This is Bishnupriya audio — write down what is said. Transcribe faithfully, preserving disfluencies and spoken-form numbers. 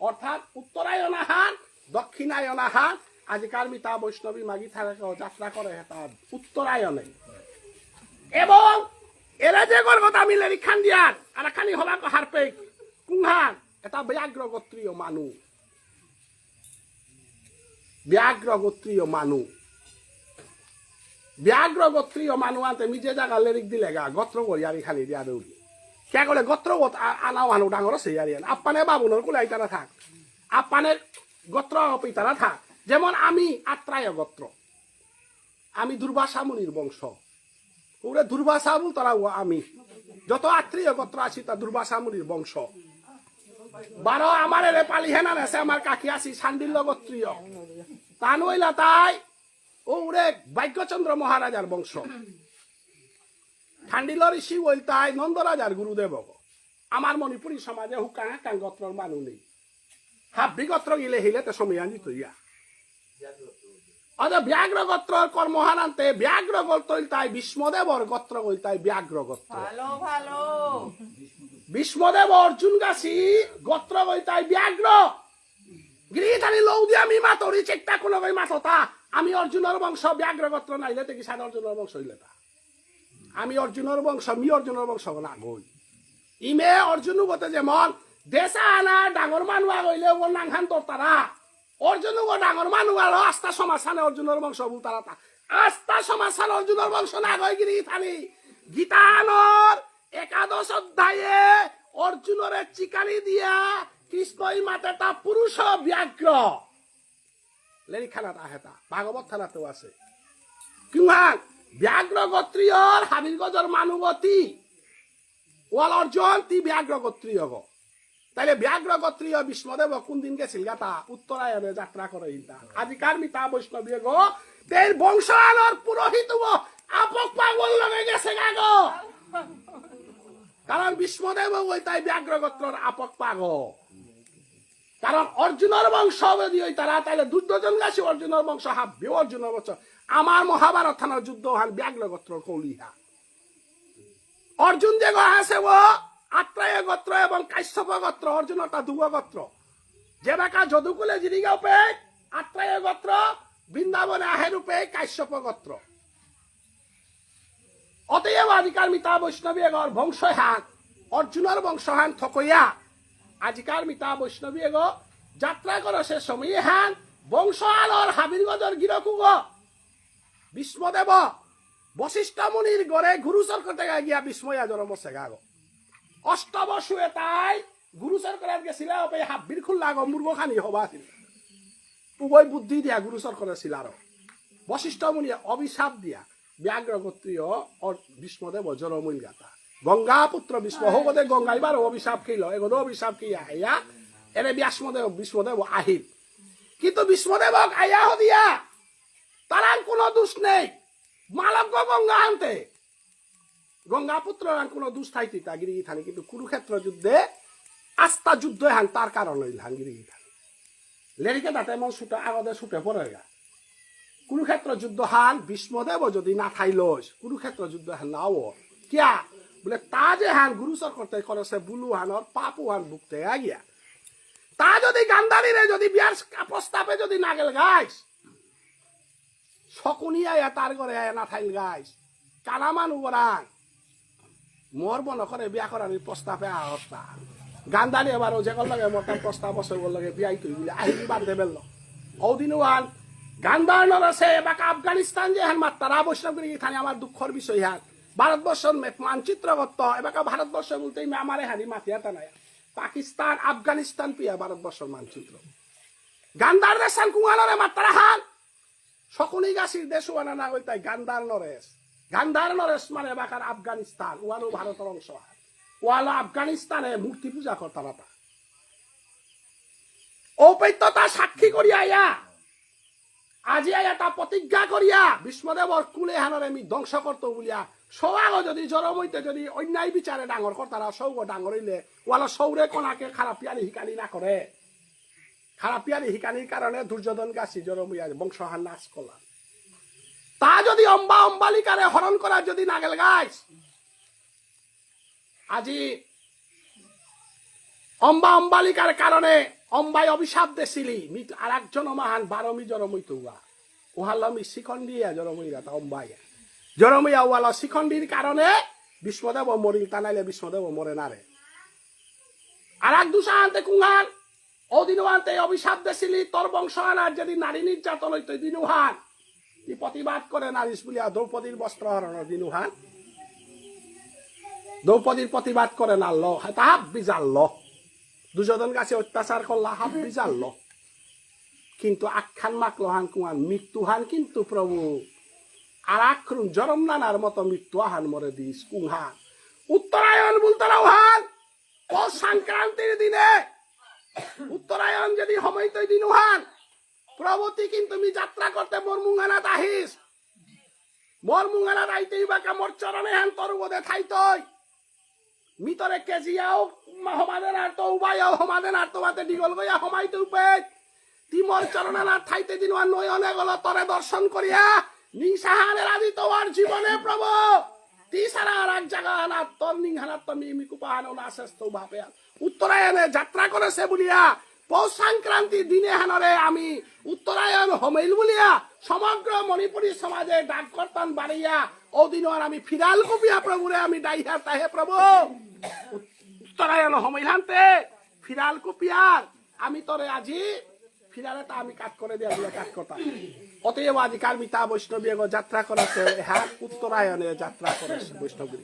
অর্থাৎ উত্তরায়ণ আহান, দক্ষিণায়ন আহান, আজিকার মিতা বৈষ্ণবী মাগি থাকে যাত্রা করে হেতা উত্তরায়ণে। এবং এরা যে গর্গত আমি লেরিক খান দিয়ার, আর খানি হবা হারপে কুংহান, এটা ব্যাঘ্র গোত্রীয় মানু। ব্যাঘ্র গোত্রীয় মানু। ব্যাঘ্র গোত্রীয় মানু আনতে মি যে জায়গা লেরিক দিলে গা, গোত্র করি আর এখানে দিয়া দৌড়ি। কে করে গোত্র গোত আ-, আনা ওহানো ডাঙর আছে ইয়ারি আন। আপ্পানে বাবুনর কুলে আইতারা থাক। আপ্পানে গোত্র পিতারা থাক। যেমন আমি আত্রায় গোত্র। আমি দুর্বাসা মুনির বংশ। ওরে দুর্বাসা বলতারা ও আমি। যত আত্রীয় গোত্র আছি তা দুর্বাসা মুনির বংশ। বারো আমার এরে পালি হেনা নেছে আমার কাকি আছি শাণ্ডিল্য গোত্রীয়। তানু ইলা তাই ও ওরে ভাগ্যচন্দ্র মহারাজার বংশ। শাণ্ডিল্য ঋষি ওইল তাই নন্দ রাজার গুরুদেব। আমার মণিপুরী সমাজে হুকাং হাকাং গোত্রর মানু নেই। হাব্বি গোত্র গিলে হিলে তে সময় আনি তো ইয়া। আচ্ছা, ব্যাঘ্র গোত্রর কর্মহানান্তে ব্যাঘ্র গোত্র ইল তাই ভীষ্মদেবর গোত্র ইল তাই ব্যাঘ্র গোত্র। ভালো, ভালো। ভীষ্মদেব অর্জুন গাছি গোত্র ইল তাই ব্যাঘ্র। গিরিথানি লৌ দিয়া আমি মাতরি চেষ্টা কোনো গই মাততা। আমি অর্জুনর বংশ ব্যাঘ্র গোত্র নাইলে তে কি সাদা অর্জুনর বংশ হইলে তা। আমি অর্জুনর বংশ, মি অর্জুনর বংশ না গই। ইমে অর্জুন বলতে যেমন দেশা আনা ডাঙর মানু আগইলে ও নাংহান দরতারা। অর্জুন ও ডাঙর মানু আর আস্তা সমাজ সানে অর্জুনর বংশ বুলতারা তা। আস্তা সমাজ সানে অর্জুনর বংশ না গই গিরিথানি। গীতানর একাদশ অধ্যায়ে অর্জুনরে চিকারি দিয়া কৃষ্ণই মাতেতা পুরুষ ব্যাঘ্র। লেরিক খানাত আহেতা, ভাগবত থানাতেও আছে। কিংবা ব্যাঘ্র গোত্রীয়র হাবির গজর মানুবতী। ওয়াল অর্জুন তি ব্যাঘ্র গোত্রীয় গো। তাইলে ব্যাঘ্র গোত্রীয় ভীষ্মদেব কোন দিন গেছিল গাতা? উত্তরায়ণে যাত্রা করে ইলতা। আজিকার মিতা বৈষ্ণবী গো, তের বংশ আলোর পুরোহিত গো, আপক পাগল লগে গেছে গা গো। কারণ ভীষ্মদেব ওই তাই ব্যাঘ্র গোত্রর আপক পাগল। কারণ অর্জুনর বংশ যদি ওই তারা, তাহলে দুর্যোধন গাছি অর্জুনর বংশ, হাব্বি অর্জুনর বংশ। আমার মহাভারত থানার যুদ্ধ হান ব্যাঘ্র গোত্র কৌলিহা। অর্জুন যে গো আছে ও আত্রেয় গোত্র এবং কাশ্যপ গোত্র, অর্জুন অর্থাৎ দুগ গোত্র। যে বাকা যদুকুলে জিরিগা উপে আত্রেয় গোত্র, বৃন্দাবনে আহের উপে কাশ্যপ গোত্র। অতএব আজিকার মিতা বৈষ্ণবী এগর বংশ হান, অর্জুনর বংশ হান থকইয়া, আজিকার মিতা বৈষ্ণবী এগ যাত্রা করসে সময় হান, বংশ আলোর হাবির গজর গিরকুগ, ভীষ্মদেব, বশিষ্ঠ মুনির গরে গুরু চরকতে গিয়া ভীষ্ময়া জন্ম সেগাগ। অষ্টবসু এতাই গুরু চরকরাত গেছিলা, অপে হাব্বির খুল্লাগ, মুরগ খানি হবা আছিল। উভয় বুদ্ধি দিয়া গুরু চরকরে ছিলার। বশিষ্ঠ মুনিয়ে অভিশাপ দিয়া ব্যাঘ্র গোত্রীয় অর-, ভীষ্মদেব জরমইল গাতা। গঙ্গা পুত্র ভীষ্ম, হগদে গঙ্গা এবার অভিশাপ খেল, এগদে অভিশাপ খেয়া, ইয়া, এরে ব্যাসমদেব, ভীষ্মদেব আহিল। কিন্তু ভীষ্মদেব আয়া হদিয়া, তারার কোনো দোষ নেই। মালব্য গঙ্গা আনতে। গঙ্গা পুত্র রান কোনো দোষ থাইতে তা গিরি গিথানি, কিন্তু কুরুক্ষেত্র যুদ্ধে আস্তা যুদ্ধ হান তার কারণ হইল হান গিরি গিথানি। লেরিকে দাঁতে মন ছুটে আগদে ছুটে পড়ে গা। কুরুক্ষেত্র যুদ্ধ হান ভীষ্মদেব যদি না থাইলস, কুরুক্ষেত্র যুদ্ধ হান না অর। কিয়া? বলে তা যে হান গুরু চরকতে করেসে বুলু হানর পাপু হান ভুগতে গিয়া। তা যদি গান্ধারীরে যদি বিয়ার প্রস্তাবে যদি না গেল গাইস, শকুনি আয়া তার ঘরে আয়া না থাইল গাইস। কানা মানু গরাং। মোর মনে করে বিয়া করার এই প্রস্তাবে আহতা। গান্ধারী এবার ও যে কল লাগে মোর তার প্রস্তাব আছে ওর লগে বিয়াই তুই বলে আহিবি বাদ দেবেল। ওদিন ওয়ান গান্ধার নরেসে এবার আফগানিস্তান যে হান মাত্তারা বৈষ্ণব গিরি গিথানি আমার দুঃখর বিষয় হান। ভারতবর্ষর map মানচিত্র করত এবার ভারতবর্ষ বলতেই আমারে হানি মাতিয়া তা নাই। পাকিস্তান, আফগানিস্তান পিয়া ভারতবর্ষর মানচিত্র। গান্ধার দেশান কুয়ানরে মাত্তারা হান। শকুনি গাছির দেশ ওয়ানা না হইতাই গান্ধার নরেশ। গান্ধার নরেশ মানে এবাকার আফগানিস্তান, ওয়ালো ভারতর অংশ। ওয়ালো আফগানিস্তানে মূর্তি পূজা করতারা তা। ঔপেত্যতা সাক্ষী করিয়া আয়া, আজি আয়া তা প্রতিজ্ঞা করিয়া, ভীষ্মদেবর কুলে হানরে আমি ধ্বংস করতো বুলিয়া, সৌগ যদি জরম হইতে যদি অন্যায় বিচারে ডাঙর করতারা, সৌগ ডাঙর হইলে, ওয়ালো সৌরে কোনাকে খারাপ ইয়ারি হিকানি না করে। খারাপ ইয়ারি হিকানির কারণে দুর্যোধন গাছি জরম হইয়া বংশ হান নাশ করলাম। তা যদি অম্বা অম্বালিকারে হরণ করা যদি না গেল গাইস, আজি অম্বা অম্বালিকার কারণে অম্বাই অভিশাপ দেসিলি, মি আর এক জনম আহান বারো মি জরম ইতৌয়া। উহালো মি শিখণ্ডীয়া জরম ইরাতা অম্বাইয়া। জরম ইয়া উহালো শিখণ্ডীর কারণে ভীষ্মদেব মরিল, তা নাইলে ভীষ্মদেব মরে নারে। আর এক দুষা আনতে কুঙহান, ও দিনহানতে অভিশাপ দেসিলি, তোর বংশ আনার যদি নারী নির্যাতন হইতো দিনহান। তি প্রতিবাদ করে নারিস বুলিয়া দ্রৌপদীর বস্ত্র হরণ দিনহান। দ্রৌপদীর প্রতিবাদ করে নারল, তা হাব্বি জানল। দুর্যোধন গাছে অত্যাচার করলা, হাব্বি জানল। কিন্তু আখ্যান মাকলহান কুঙহান, মৃত্যুহান কিন্তু প্রভু আর আক্রুণ জরম নানার মতো মৃত্যু আহান মরে দিস কুঙহান। উত্তরায়ণ বুলতে রৌহান, পৌষ সংক্রান্তির দিনে উত্তরায়ণ যদি হমইতই দিনুহান, প্রভু তি কিন্তু মি যাত্রা করতে মোর মুঙহানাত আহিস। মোর মুঙহানাত আইতেই বাকা মোর চরণে হান তোর উবদে থাইতই। মি তোরে কেজিয়াও মা-, হমাদে নারতো, উবায়াও হমাদে নারতো, বাতে ডিগল গয়া হমাইতে উপে। তি মোর চরণে না থাইতে দিন ওয়ান নয়নে গল তোরে দর্শন করিয়া, নিংসাহানে রাজি তোর জীবনে প্রভু। তি সারা আর এক জাগা না তোর নিংহানাত তো মি, মি কুপাহানো না শেষ তো ভাবে। উত্তরায়ণে যাত্রা করেসে বুলিয়া, পৌষ সংক্রান্তি দিনে হানরে আমি উত্তরায়ণ হমেইল বুলিয়া, সমগ্র মণিপুরী সমাজে ডাক করতাম বাড়িয়া, ও দিন আর আমি ফিরাল কুপিয়া প্রভুরে আমি ডাইহার তাহে প্রভু। উত্তরায়ণ হমেইল হানতে ফিরাল কুপিয়ার আমি তোরে আজি ফিরালে তা আমি কাট করে দিয়া দিয়া কাট করতাম। অতএব আজিকার মিতা বৈষ্ণবী এগো যাত্রা করেসে, হ্যাঁ, উত্তরায়ণে যাত্রা করেসে বৈষ্ণবী।